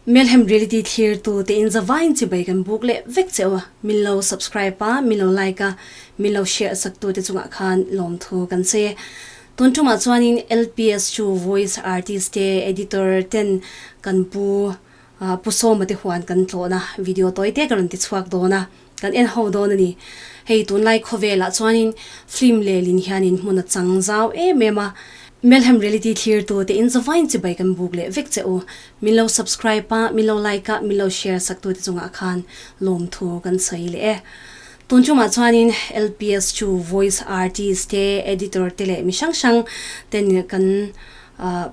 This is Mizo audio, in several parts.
Melhem Reality thlir tu te in zavain chibai kan buk leh vek che u a, min lo subscribe a, min lo like a, min lo share sak tu te chungah khan lawmthu kan sawi e. Tun tumah chuanin LPS chu voice artist te, editor ten kan pu Pu Sawma te huan kan tlawhna video tawi te ka rawn ti chhuak dawn a, kan en ho dawn a ni. Hei tunlai khawvelah chuanin film lelin hianin hmun a chang zau em em a, Melhem Reality thlirtu te in zavain chibai kan buk leh vek che u. Min lo subscribe a, min lo like a, min lo share sak tu te chungah khan lawmthu kan sawi leh e. Tun chungah chuanin LPS chu voice artist te, editor te leh mi hrang hrang ten kan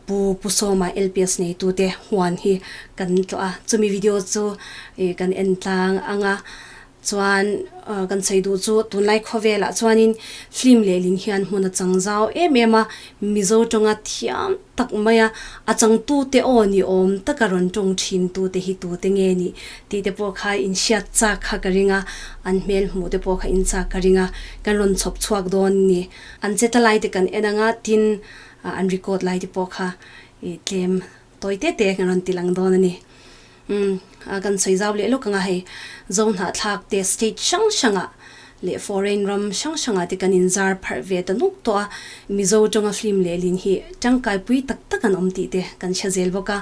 Pu Pu Sawma LPS neitu te huan hi kan tlawh a, chumi video chu kan en tlang ang a, chuan kan sawi duh chu tunlai khawvelah chuanin film lehlin hian hmun a chang zau em em a, Mizo tawnga thiam tak mai a, a changtu te aw ni awm taka rawn tawng thin tu te hi tu te nge nih tih te pawh kha inhriat chak kha ka ring a, an hmel hmuh te pawh kha inchak ka ring a, kan rawn chhawp chhuak dawn ni. An che ta lai te kan en ang a, tin an record lai te pawh kha ih tlem tawi te te kan rawn ti lang dawn a ni. Umm kan sawi zau leh lawk ang a hei zo hnahthlak te state hrang hrangah leh foreign ram hrang hrangah te kan inzar pharh ve ta nuk tawh a, Mizo tawnga film leh lin hi tangkai pui tak tak an awm tih te kan hre zel bawk a.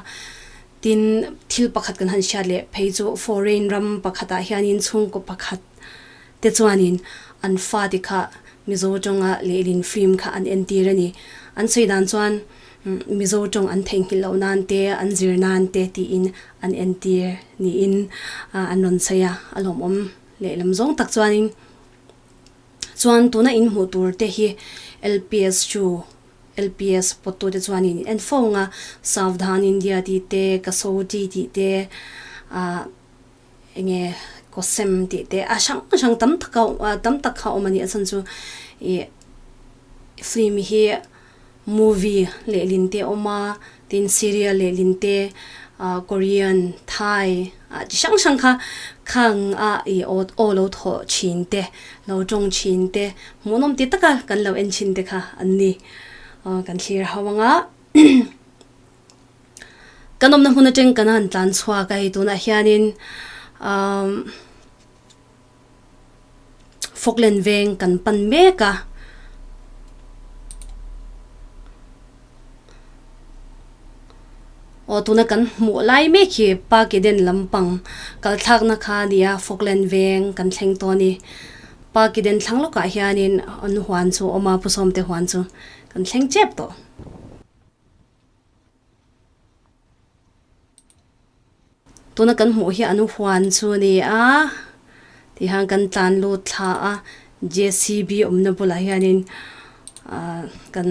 Tin thil pakhat kan han hriat leh phei chu foreign ram pakhatah hianin chhungkaw pakhat te chuanin an fate kha Mizo tawnga lehlin film kha an entir a ni. An sawi dan chuan Mizo tawng an theihnghilh loh nan te, an zir nan te tiin an entir niin an rawn sawi a, a lawmawm lehlam zawng tak chuanin chuan tuna in hmuh tur te hi LPS chu LPS pawttu te chuanin in en fo ang a, Savdhan India tih te, Kasoti tih te ah Enge kawsem tih te a hrang hrang tam tak a tam tak kha a awm a ni a chhan chu ih film hi movie lehlin te a awm a tin serial lehlin te ah korean thai ah chi hrang hrang kha khang a ih aw aw lo thawh thin te lo tawng thin te hmuhnawm ti taka kan lo en thin te kha an ni aw kan thlir ho ang a. Kan awmna hmun atang kan han tlan chhuak a hei tunah hianin umm Falkland veng kan pan mek a. Aw tuna kan hmuh lai mek hi Park Eden lampang kal thlakna kha a ni a Falkland veng kan thleng tawh a ni. Park Eden thlang lawkah hianin an huan chu a awm a Pu Sawmte huan chu kan thleng tep tawh. Tuna kan hmuh hi an huan chu a ni a tihian kan tlan lut thla a JCB awmna bulah hianin ahh kan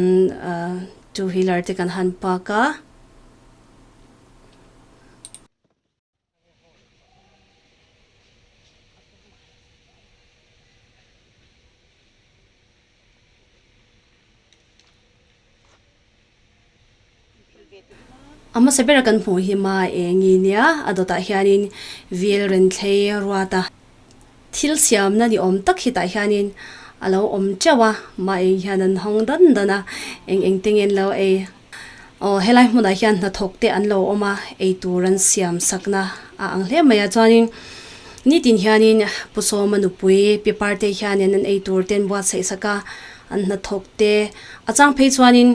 ahh two wheeler te kan han park a. A hmasa bera kan hmuh hi ma eng i nia a dawtah hianin vil renthlei ruat a thil siamna ni awm tak hi tah hianin a lo awm teuh a ma eng hian an hawng dan dan a eng eng te nge an lo ei aw helai hmunah hian hnathawk te an lo awm a eitur an siam sakna a ang hle mai a chuanin nitin hianin Pu Sawma nupui Pi Partei hianin an eitur te an buatsaih sak a an hnathawk te a chang phei chuanin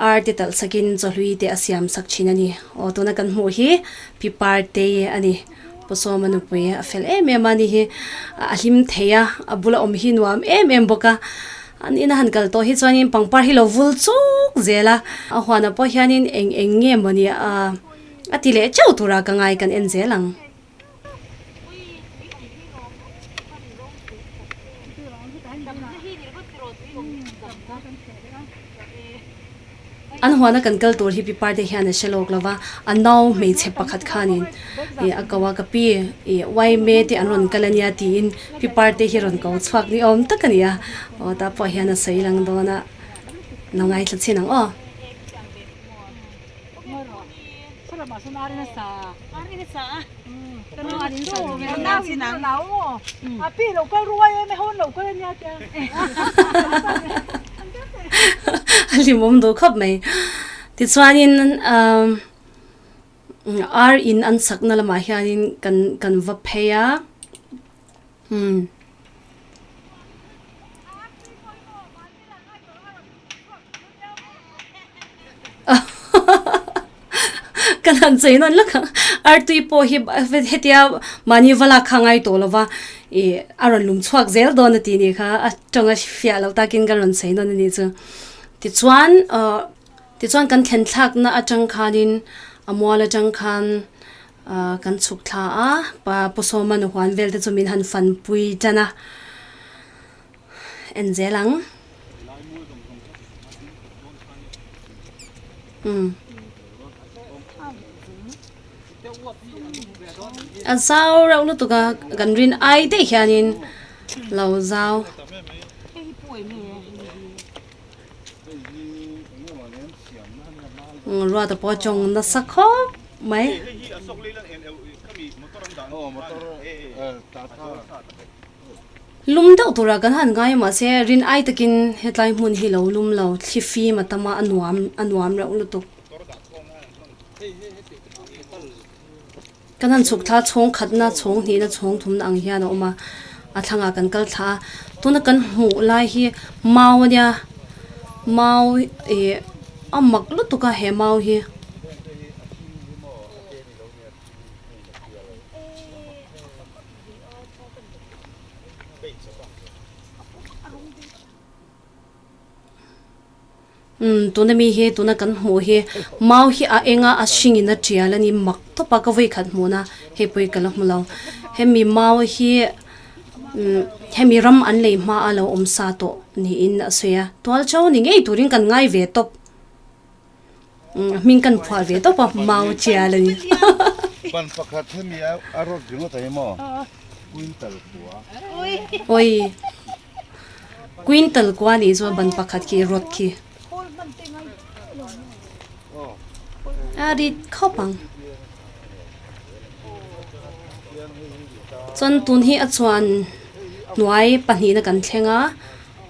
ar te talh sakin chawhlui te a siam sak thin a ni aw tuna kan hmuh hi Pi Partei a ni Pu Sawma nupui a fel em em a ni hi a hlim thei a a bula awm hi nuam em em bawk a an ina han kal tawh hi chuanin pangpar hi lo vul chuk zel a a huanah pawh hianin eng eng nge mawni a a ti leh teuh tura ka ngai kan en zel ang. An huana kan kal tur hi pi parte hian a hre lawk lo va, a nau hmeichhe pakhat khanin ih a ko a ka pi ih uaime te an rawn kal ania tiin pi parte hi rawn ko chhuak ni awm tak a ni a, aw tah pawh hian a sawi lang dawn a, lo ngaithla chin ang aw. A hlimawm duh khawp mai. Tichuanin umm Ar in an sakna lamah hianin kan kan va phei a umm. Ka han chei nawn lawk ang artui pawh hi hetia mahni va lak kha a ngai tawh lo va ih a rawn lum chhuak zel dawn a tih nih kha a tawng a fiah loh takin ka rawn chei nawn a nih chu tichuan ah tichuan kan thlen thlakna atang khanin a mual atang khan ah kan chhuk thla a pa pu sawma nuhuan vel te chu min han fanpui tan a. En zel ang. Umm. A zau reuh lutuk a kan rin ai daih hianin lo zau. Ruata pawh a tawng nasa khawp mai. Lum deuh tura kan han ngai mahse rin ai takin hetlai hmun hi lo lum lo thli fim a tam a a nuam a nuam reuh lutuk. Kan han chhuk thla chhawng khatna chhawng hnihna chhawng thumna ang hian a awm a a thlangah kan kal thla a tuna kan hmuh lai hi mau a nia mau ih a mak lutuk a he mau hi. Umm tuna mi hi tuna kan hmuh hi mau hi a eng a a hring in a tial a ni mak tawp a ka vawi khat hmuh na hei pawh hi ka la hmu lo hemi mau hi umm hemi ram an lei hma a lo awm sa tawh niin a sawi a tual chau ni ngei turin kan ngai ve tawp. Hming kan phuah ve tawp a mau chial a ni. Ban pakhat hemi a rawt ringawt a emaw quintal kua. Oi quintal kua nih chuan ban pakhat khi rawt khi. A rit khawp ang. Chuan tun hi a chuan hnuai pahnihna kan thleng a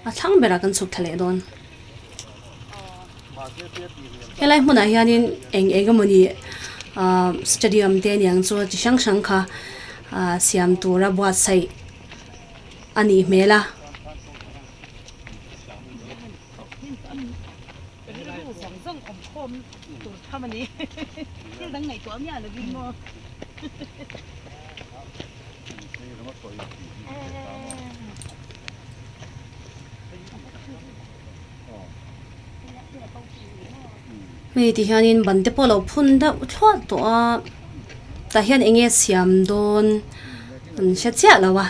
a thlang berah kan chhuk thla leh dawn. Helai hmunah hianin eng eng emawni ahh stadium te aniang chu chi hrang hrang kha ahh siam tura buatsaih a nih hmel a. Hei ti hianin ban te pawh a lo phun deuh thluah tawh a tah hian eng nge siam dawn an hre chiah lo a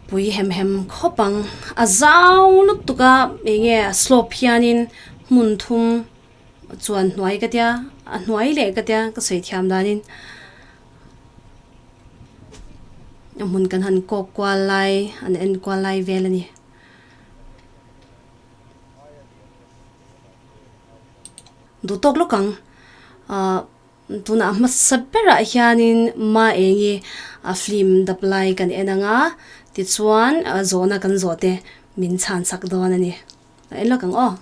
pui hem hem khawp ang a zau lutuk a eng nge slope hianin hmun thum chuan hnuai ka tia a hnuai leh ka tia ka sawi thiam danin. A hmun kan han kawk kual lai an en kual lai vel a ni. Duh tawk lawk ang ahh tunah a hmasa berah hianin ma eng hi a film dap lai kan en ang a tichuan zawhna kan zawh te min chhan chak dawn a ni. A en lawk ang aw.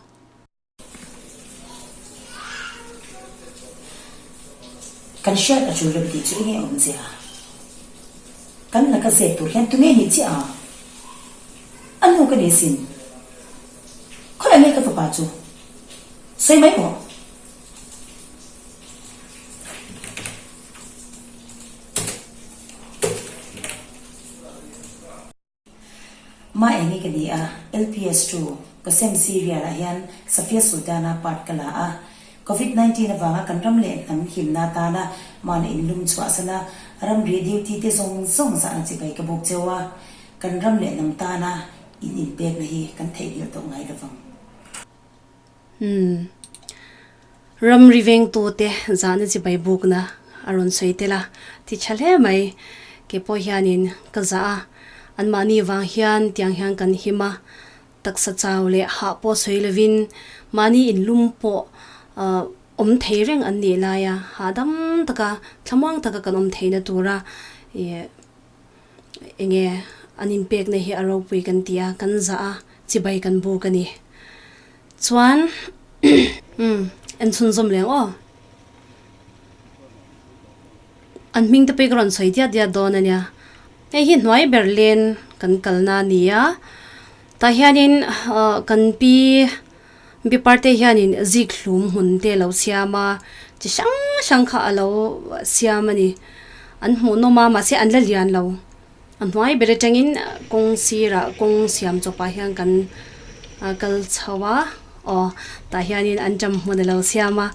Kan hriat a tul rem tih chu enge awm zia? Kan laka zep tur hian tunge nih chiah ang? A nu ka ni sin. Khawiah nge ka fapa chu? Sawi mai rawh. Ma enge ka ni a, LPS chu ka sem serial ah hian Safia Sultana part ka la a. Covid 19 avanga kan ram leh hnam himna atana mahni inlum chhuahsana ramri duty te zawng zawng zahna chibai ka buk cheu a, kan ram leh hnam tana in inpekna hi kan theihnghilh tawh ngai lovang. Umm. Ramri vengtute zahna chibai bukna a rawn sawi tel a, ti tha hle mai. Kei pawh hianin ka zah a, anmahni vang hian tiang hian kan him a, taksa chau leh hah pawh sawi lovin mahni inlum pawh awm thei reng an nih laia hahdam taka thlamuang taka kan awm theihna tura ih enge an inpekna hi a ropui kan ti a, kan zah a, chibai kan buk a ni. Chuan umm en chhunzawm leng aw. An hming te pawh hi ka rawn sawi diat diat dawn a nia. Hei hi hnuai ber len kan kalna a ni a, tah hianin ah kan pi pi parte hianin zik hlum hmun te a lo siam a, chi hrang hrang kha a lo siam a ni. An hmuh nawm a mahse an la lian lo. A hnuai ber atangin kawng sirah kawng siam chawpah hian kan kal chho a aw tah hianin an ṭam hmun a lo siam a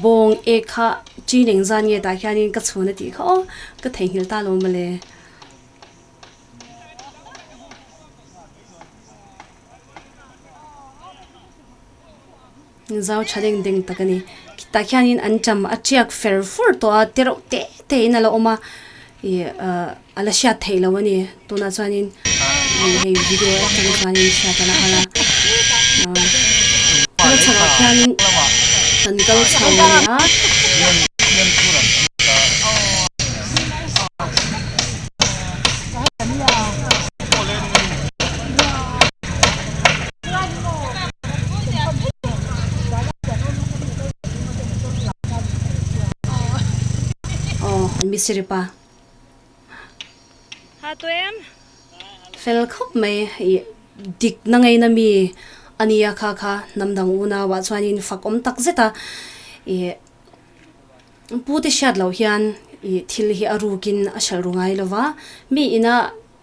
bawng ek kha chi eng zan nge tah hianin ka chhun a tih kha aw ka theihnghilh ta lo mawle. Zau tha deng deng tak a ni tah khianin an ṭam a tiak fer fur tawh a te reuh te te in a lo awm a ih ah a la hriat theih loh a ni tunah chuanin hei video atang chuanin hriat a la har a ah chhakah khianin kan kal chho leh a. Aw an misiri pa fel khawp mai ih dik na ngaina mi a nia kha kha hnam dang unau ah chuanin fak awm tak zet a ih pu te hriat loh hian ih thil hi a rukin a hralh ru ngai lo va mi ina.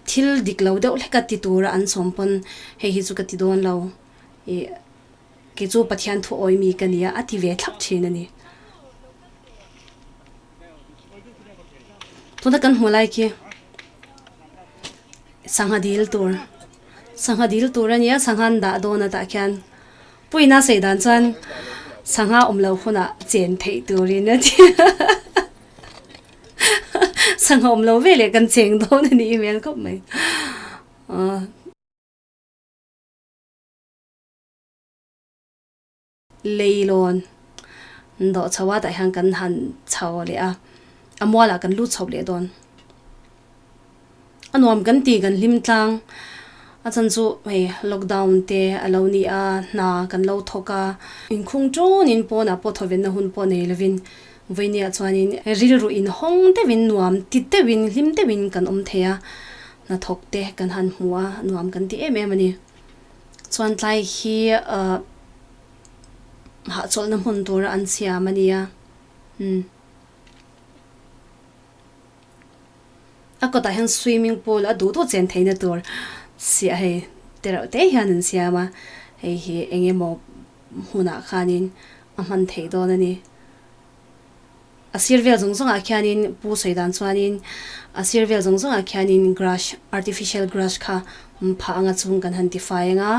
Thil dik lo deuh hlek a ti tura an sawm pawn hei hi chu ka ti dawn lo ih kei chu Pathian thu awi mi ka nia a ti ve thlap thin a ni. Tuna kan hmuh lai khi sangha dil tur sangha dil tur a nia sangha an dah dawn a tah khian puina sawi dan chuan sangha awm loh hunah chen theih turin a ti. Sangha awm lo ve leh kan cheng dawn a nih hmel khawp mai. Leilawn dawh chho a tah hian kan han chho leh a, a mualah kan lut chho leh dawn. A nuam kan ti kan hlim tlang a chan chu hei lockdown te a lo ni a hna kan lo thawk a inkhung tawnin pawnah pawh thawvenna hun pawh nei lovin vawinia chuanin rilru inhawng deuhin nuam ti deuhin hlim deuhin kan awm thei a hnathawk te kan han hmu a nuam kan ti em em a ni chuan tlai hi ah hahchawlhna hmun tura an siam a ni a umm. A kawtah hian swimming pool a duh duh chen theihna tur siah hei te reuh te hian an siam a, hei hi eng emaw hmunah khanin a hman theih dawn a ni. A sir vel zawng zawngah khianin pu sawi dan chuanin a sir vel zawng zawngah khianin grass artificial grass kha phah anga chung kan han tifai anga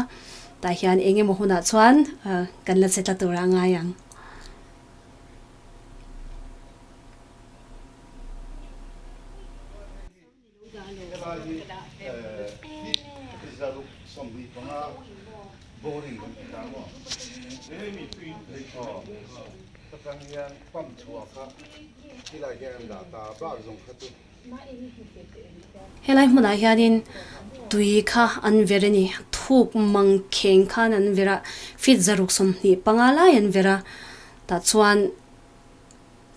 tah hian eng emaw hunah chuan kan la che tla tur a ngai ang. Helai hmunah hianin tui kha an ver a ni. Thuk mangkheng khan an ver a, feet 125 lai an ver a, tah chuan.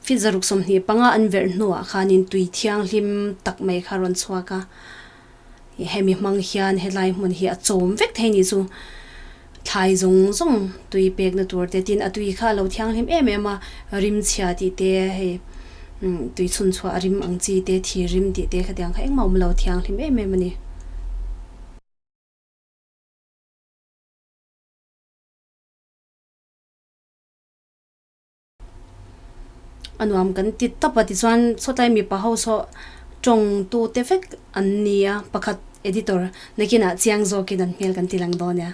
Feet 125 an verh hnuah khanin tui thianghlim tak mai kha rawn chhuak a, hemi hmang hian helai hmun hi a chawm vek thei ni chu thlai zawng zawng tui pekna tur te tin a tui kha a lo thianghlim em em a, rim chhia tih te hei tui chhun chhuah a rim ang chi te thir rim tih te khatiang kha engmah awm lo thianghlim em em a ni. A nuam kan ti tawp a tichuan sawtlai mipa ho saw tawng tu te vek an ni a pakhat editor nakinah chiang zawkin an hmel kan ti lang dawn nia.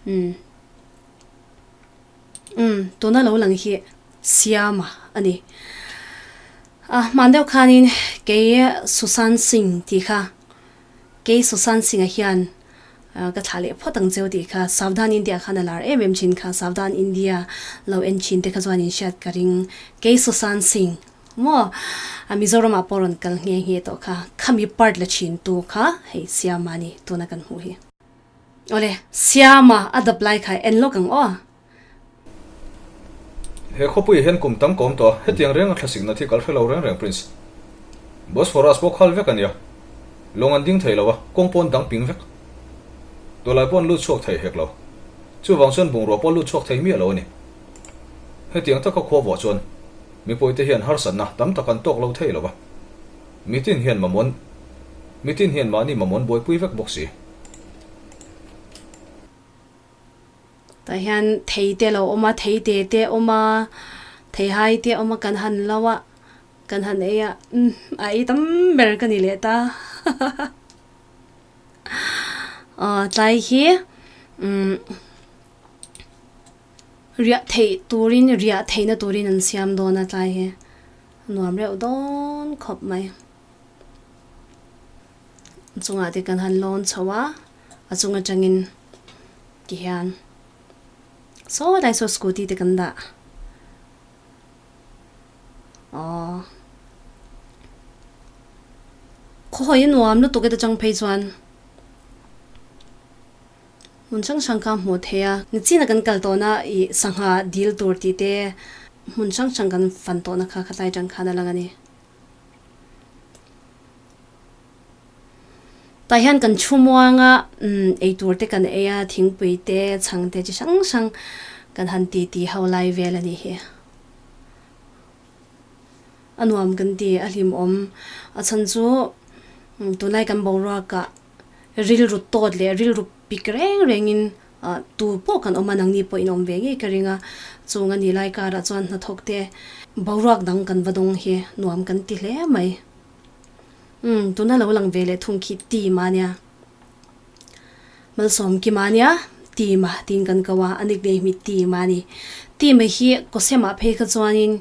Umm umm tuna lo lang hi Siama a ni. A hman deuh khanin kei Sushant Singh tih kha Kei Sushant Singh-a hian ka thlah leh phawt ang cheu tih kha Savdhan India khan a lar em em thin kha, Savdhan India lo en thin te kha chuan in hriat ka ring. Kei Sushant Singh maw a Mizoram-ah pawh rawn kal nghe nghe tawh kha, khami part la thin tu kha hei Siama a ni tuna kan hmuh hi. Awle, Siama a dap lai kha en lawk ang aw. He khawpuiah hian kum tam ka awm tawh a, hetiang reng a thlasikna thi kal hre lo reng reng Prince. Bosphorus pawh khal vek a nia. Lawng an ding thei lo a, kawng pawn dang ping vek. Tawlai pawh an lut chhuak thei hek lo. Chuvang chuan bungrua pawh lut chhuak thei miah lo a ni. Hetiang taka khua vuah chuan mipuite hian harsatna tam tak an tawk lo thei lo va. Mitin hian mamaw'n mitin hian mahni mamaw'n buaipui vek bawk si. Tah hian thei te lo awm a, thei te te awm a, theihai te awm a kan han lo a, kan han ei a, umm a ei tam ber ka ni leh ta aw tlai hi umm riah theih turin riah theihna turin an siam dawn a tlai hi nuam reuh dawn khawp mai chungah te kan han lawn chho a. A chung atangin ti hian saw lai saw scooty te kan dah aww khaw hawi a nuam lutuk e ta chang phei chuan hmun hrang hrang kha hmuh theih a nichina kan kal tawhna ih sangha dil tur tih te hmun hrang hrang kan fan tawhna kha khatlai atang khan a lang a ni. Tah hian kan thu muang a, eitur te kan ei a, thingpui te, chhang te chi hrang hrang kan han ti ti ho lai vel a nih hi. A nuam kan ti, a hlimawm. A chhan chu tunlai kan boruakah rilru tawt leh rilru pik reng rengin tu pawh kan awm a, nangni pawh in awm ve ngei ka ring a, chung a nih lai karah chuan hnathawk te boruak dang kan va dawng hi nuam kan ti hle mai. Umm tuna lo lang ve leh thung khi team a nia. Malsawm kim a nia team a tiin kan ko a, a nickname hi team a ni. Team a hi Kawsem-ah phei kha chuanin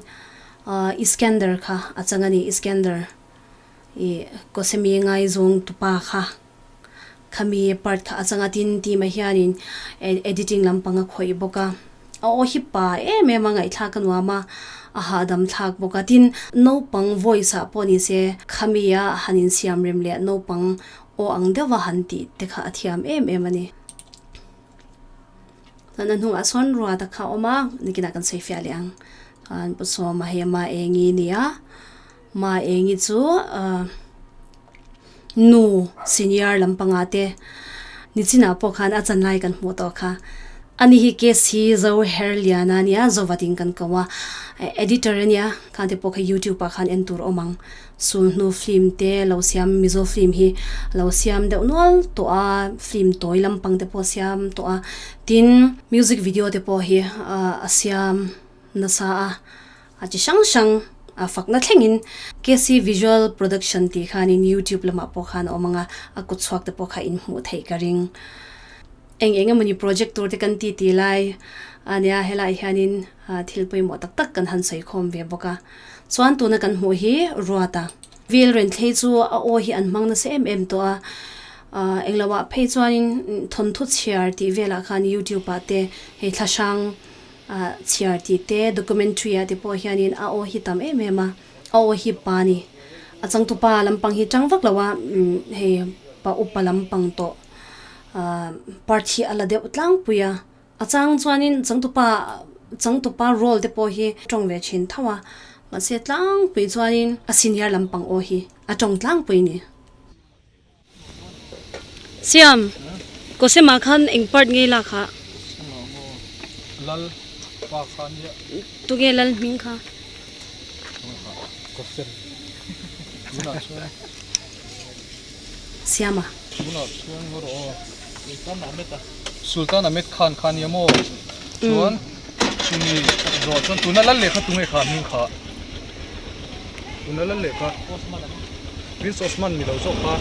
ahh Iskander kha a chang a ni, Iskander ih Kawsemi ngaizawng tupa kha khami part kha a chang a tin team a hianin editing lampang a khawih bawk a. A aw hi pa em em a ngaihthlak a nuam a, a hahdam thlak bawk a. Tin, naupang voice ah pawh ni se khami a han insiam rem leh naupang aw ang deuh a han tih te kha a thiam em em a ni. Chuan a hnungah sawn ruat a kha a awm a, nikinah kan sawi fiah leh ang. Chuan Pu Sawma hei a Maengi a ni a, Maengi chu ahh nu senior lampangah te nichinah pawh khan a chan lai kan hmuh tawh kha. Ani hi KC Zo Herliana a nia, Zovat in kan ko a, editor a nia, khang te pawh kha youtube ah khan en tur awm ang. Sulhnu film te lo siam, Mizo film hi lo siam deuh nual tawh a, film tawi lampang te pawh siam tawh a, tin music video te pawh hi a siam nasa a. A chi hrang hrang a fakna thlengin KC Visual Production tih khanin YouTube lamah pawh khan a awm ang a, a kut chhuak te pawh kha in hmuh theih ka ring. Eng eng emawni project tur te kan ti ti lai a nia, helaiah hianin thil pawimawh tak tak kan han sawi khawm ve bawk a. Chuan tuna kan hmuh hi Ruata. Vil Renthlei chu a aw hi an hmang nasa em em tawh a, engloah phei chuanin thawnthu chhiar tih velah khan YouTube ah te hei thlahrang Ah chhiar tih te documentary ah te pawh hianin a aw hi tam em em a, a aw hi pa a ni. A changtupa lampang hi tang vak lo a, hei pa upa lampang tawh ah part hi a la deuh tlangpui a. A chang chuanin changtupa changtupa role te pawh hi tawng ve thin tho a, mahse tlangpui chuanin a senior lampang aw hi a tawng tlangpui a ni. Siam, Kawsema khan eng part nge lak ha? Kawsema maw? Lal pa kha nia. Tunge Lal hming kha? Kawsem. Tunah chuan. Siama. Tunah chuan ngaw rawh aw. Sultan Ahmed a. Sultan Ahmed Khan kha nia maw? Chuan chumi zawh chuan tuna Lal lehkha tunge kha hming kha? Tuna Lal lehkha. Prince Osman ni lo zawk kha.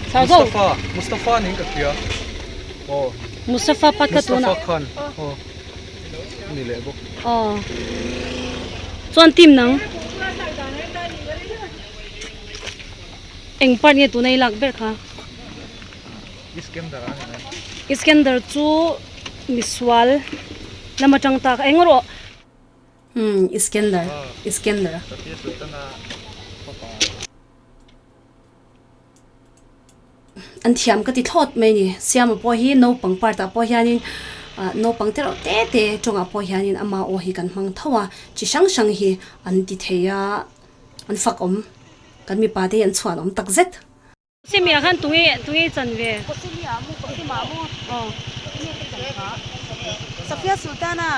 Mustafa, Mustafa niin ka hria. Aw. Mustafa pat kha tuna. Mustafa Khan. Aw. Ni leh bawk. Aw. Chuan team nang. Eng part nge tuna i lak ber kha? Iskender a ni mai. Iskender chu misual lama tang ta kha eng rawh. Umm Iskender Iskender. An thiam ka ti thlawt mai ni. Siama pawh hi naupang part ah pawh hianin Naupang te reuh te te tawngah pawh hianin ama aw hi kan hmang tho a, chi hrang hrang hi an ti thei a, an fak awm, kan mipa te hi an chhuan awm tak zet. Simiah khan tunge tunge chan ve? Safia Sultana.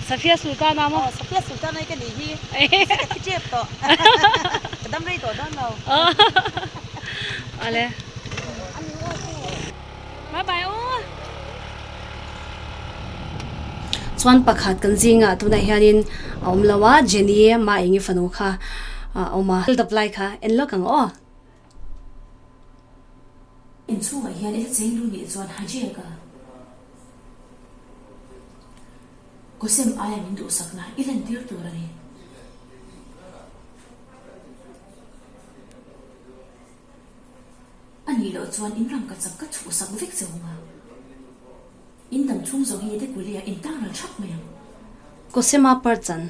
Safia Sultana maw? Aw Safia Sultana hi ka nih hi. Ka thi tep tawh. Ka dam rei tawh dawn lo. Awle. Bye bye u. Chuan pakhat kan zingah tunah hianin a awm lo a, Jenny mah eng i fanu kha a awm a. Dap lai kha en lawk ang aw. Inchhungah hian i la cheng lu nih chuan Hajiaka Kawsem aia min duhsakna i lantir tur a ni. A nih loh chuan in rangkachak ka chhuhsak vek che hunga in dam chhung zawng hi Dekulia in tang ral thap mai ang. Kawsema Parchan.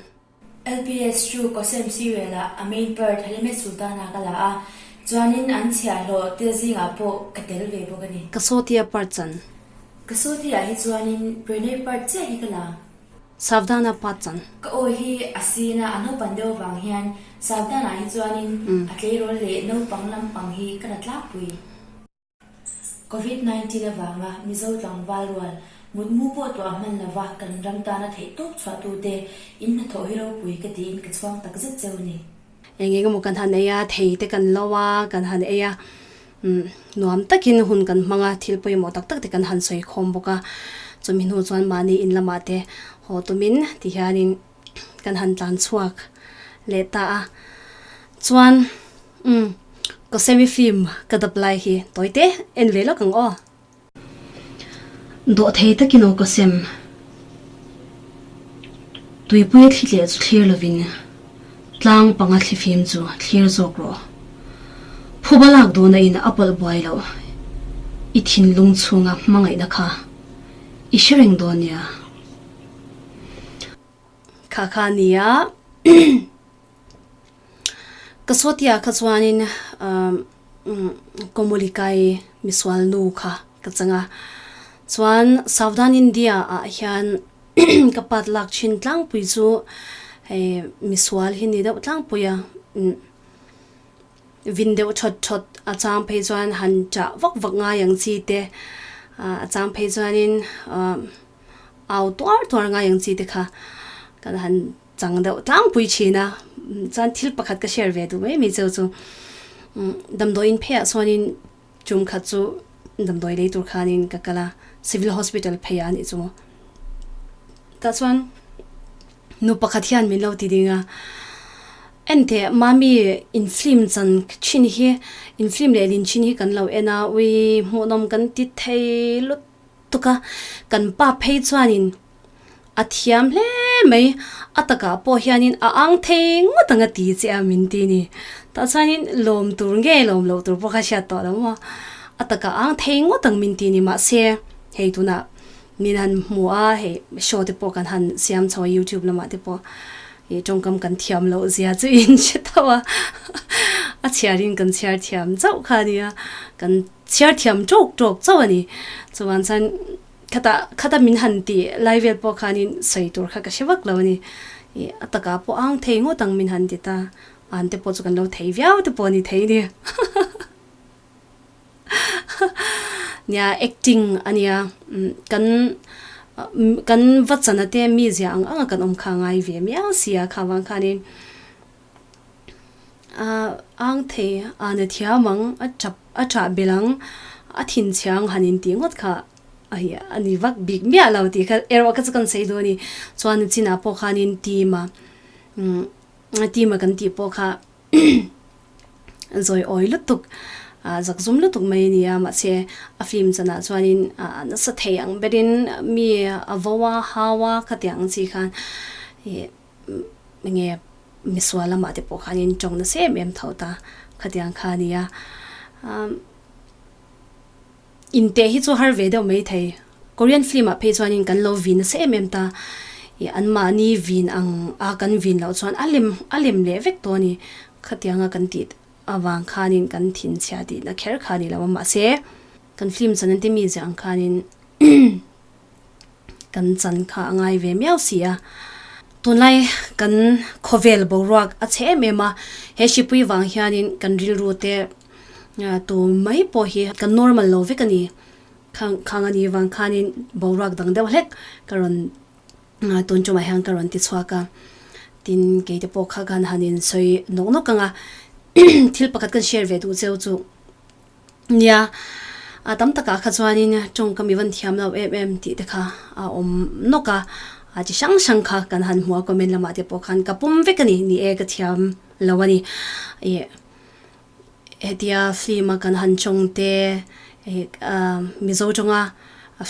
LPS chu Kawsem serial ah a main part Halime Sultana ka la a, chuanin an chhiahhlawh te zingah pawh ka tel ve bawk a ni. Kasotia Parchan. Kasotia hi chuanin Pranay part chiah hi ka la. Savdana Parchan. Ka aw hi a sin a, a naupan deuh avang hian Savdana hi chuanin a tleirawl leh naupang lampang hi ka la tlangpui. Covid 19 avanga Mizo tlangval rual mutmu pawh tuah hman lova kan ram tana theih tawp chhuahtute in hnathawh hi ropui ka tiin ka chhuang tak zet cheu ni. Eng eng emaw kan han ei a, thei te kan lo a, kan han ei a, umm nuam takin hun kan hmang a, thil pawimawh tak tak te kan han sawi khawm bawk a, chumi hnu chuan mahni in lamah te haw tumin tihianin kan han tlan chhuak leh ta a, chuan umm ka semi film ka dap lai hi tawi te en ve lawk ang aw. Dawh thei takin aw ka sem. Tuipui a thli tleh chu thlir lovin tlang panga thli fim chu thlir zawk rawh. Phuba lak duhna in a pawlh buai loh i thinlung chhunga hmangaihna kha i hre reng dawn nia. Kha kha nia ka sawtia kha chuanin Komolikai misual nu kha ka chang a chuan Southern India ah hian ka pat lak thin tlangpui chu hei misual hi ni deuh tlangpui a. Vin deuh thawt thawt a chang phei chuan han chah vak vak ngai ang chi te a chang phei chuanin au tuar tuar ngai ang chi te kha kan han chang deuh tlangpui thin a chuan thil pakhat ka share ve duh mai mai cheu chu damdawiin pheiah chuanin tum khat chu damdawi lei tur khanin ka kal a civil hospital pheiah a nih chu tah chuan nu pakhat hian min lo ti ding a. Enteh, Mami, in film chan thin hi, in film leh lin thin hi kan lo en a, ui, hmuhnawm kan ti thei lutuk a, kan pa phei chuanin a thiam hle mai, a takah pawh hianin a ang thei ngawt ang a ti che a min ti ni. Tah chuanin lawm tur nge lawm loh tur pawh kha hriat tawh lo maw, a takah a ang thei ngawt ang min ti ni, mahse hei tunah min han hmu a, hei show te pawh kan han siam chho a youtube lamah te pawh. Ih tawngkam kan thiam loh zia chu in hre tho a, a chhiarin kan chhiar thiam chauh kha a nia, kan chhiar thiam tawk tawk chauh a ni. Chuan chuan khatah khata min han tih lai vel pawh khanin sawi tur kha ka hre vak lo a ni. Ih a takah pawh ang thei ngawt ang min han ti ta, an te pawh chu kan lo thei viau te pawh a ni thei a ni. Nia acting a nia kan kan va chana te mi zia ang ang a kan awm kha ngai ve miau si a kha vang khanin a ang thei a na thiam ang a tap a tah belh ang a thinchhia ang han intih ngawt kha a hi a ni vak bik miah lo tih kha erawh kha chu kan sawi duh a ni chuan chinah pawh khanin team a team a kan tih pawh kha. Zawi awi lutuk, zakzum lutuk mai a ni a, mahse a film chanah chuanin a nasa thei ang berin mi a vo a, hau a khatiang ang chi khan ih enge misual lamah te pawh khanin tawng nasa em em tho ta khatiang kha a ni a. Inteh hi chu har ve deuh mai thei. Korean film ah phei chuanin kan lo vin nasa em em ta. Ih anmahni vin ang a kan vin loh chuan a lem a lem leh vek tawh a ni. Khatianga kan tih avang khanin kan thinchhia tihna kher kha a ni lo a mahse kan film chan an ti mi ziah ang khanin. kan chan kha a ngai ve miau si a. Tunlai kan khawvel boruak a chhe em em a, he hripui vang hianin kan rilru te tu mai pawh hi kan normal lo vek a ni. Khang khang a nih vang khanin boruak dang deuh hlek ka rawn tun tumah hian ka rawn ti chhuak a. Tin, kei te pawh kha khan han insawi nawk nawk ang a, thil pakhat kan share ve duh cheu chu. Nia, a tam takah kha chuanin tawngkam i van thiam lo em em tih te kha a awm nawk a, a chi hrang hrang kha kan han hmu a comment lamah te pawh khan ka pawm vek a ni, ni e ka thiam lo a ni. Ih hetia film a kan han tawng te ih Mizo tawnga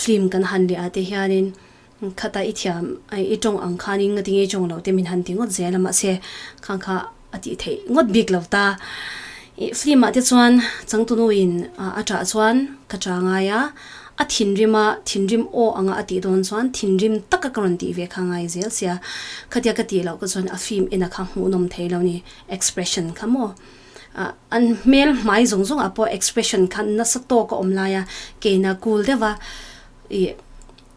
film kan han leh ah te hianin Khata i thiam i tawng ang khanin nga tinge i tawng lo te min han ti ngawt zel a mahse khang kha a tih theih ngawt bik lo ta. I film ah te chuan changtunu in a tah chuan ka tah ngai a, a thinrim a thinrim aw anga a tih dawn chuan thinrim taka ka rawn tih ve kha ngai zel sia. Khatia ka tih loh ka chuan a film en a kha hmuhnawm thei lo ni expression kha maw. An hmel hmai zawng zawng ah pawh expression kha nasa tawk a awm lai a keina cool deuh a ih.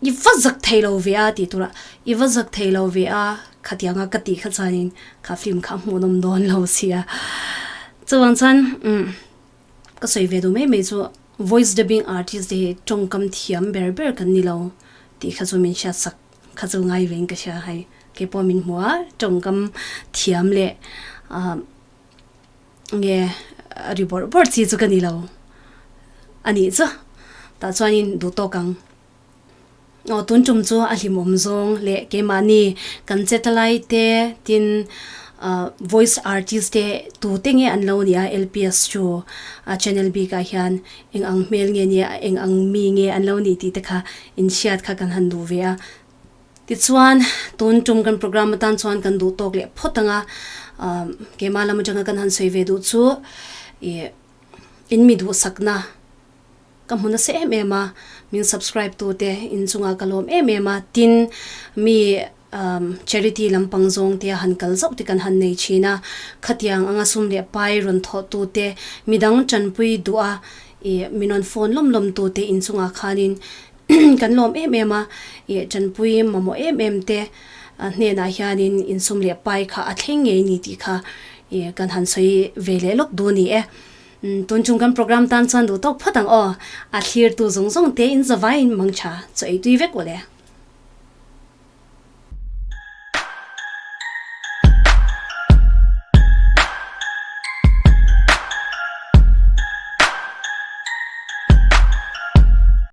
I va zak thei lo ve a tih turah i va zak thei lo ve a khatianga ka tih kha chuanin kha film kha a hmuhnawm dawn lo sia. Chuvang chuan umm ka sawi ve duh mai mai chu voice dubbing artist te hi tawngkam thiam ber ber kan ni lo tih kha chu min hriat sak kha chu ngai vein ka hria hei keipawh min hmu a tawngkam thiam leh ah nge ri bawrh bawrh chi chu ka ni lo a nih chu tah chuanin duh tawk ang. Aw tun tum chu a hlimawm zawng leh keimahni kan che ta lai te tin ah voice artist te tute nge an lo ni a LPS chu a channel bikah hian eng ang hmel nge nia eng ang mi nge an lo ni tih te kha inhriat kha kan han duh ve a. Tichuan tun tum kan program atan chuan kan duh tawk leh phawt ang a ah keimah lam atanga kan han sawi ve duh chu ih in mi duhsakna. Ka hmu nasa em em a, min subscribe tu te in chungah ka lawm em em a, tin mi charity lampang zawng te a han kal zauh te kan han nei thin a, khatiang anga sum leh pai rawn thawh tu te midang tanpui duh a ih min rawn phone lawm lawm tu te in chungah khanin kan lawm em em a, ih tanpui mamawh em em te hnenah hianin in sum leh pai kha a thleng ngei ni tih kha ih kan han sawi ve leh lawk duh a ni e. Tun chung kan program tan chuan duh tawk phawt ang aw. A thlirtu zawng zawng te in zavaiin mangtha chaw ei tui vek aw le.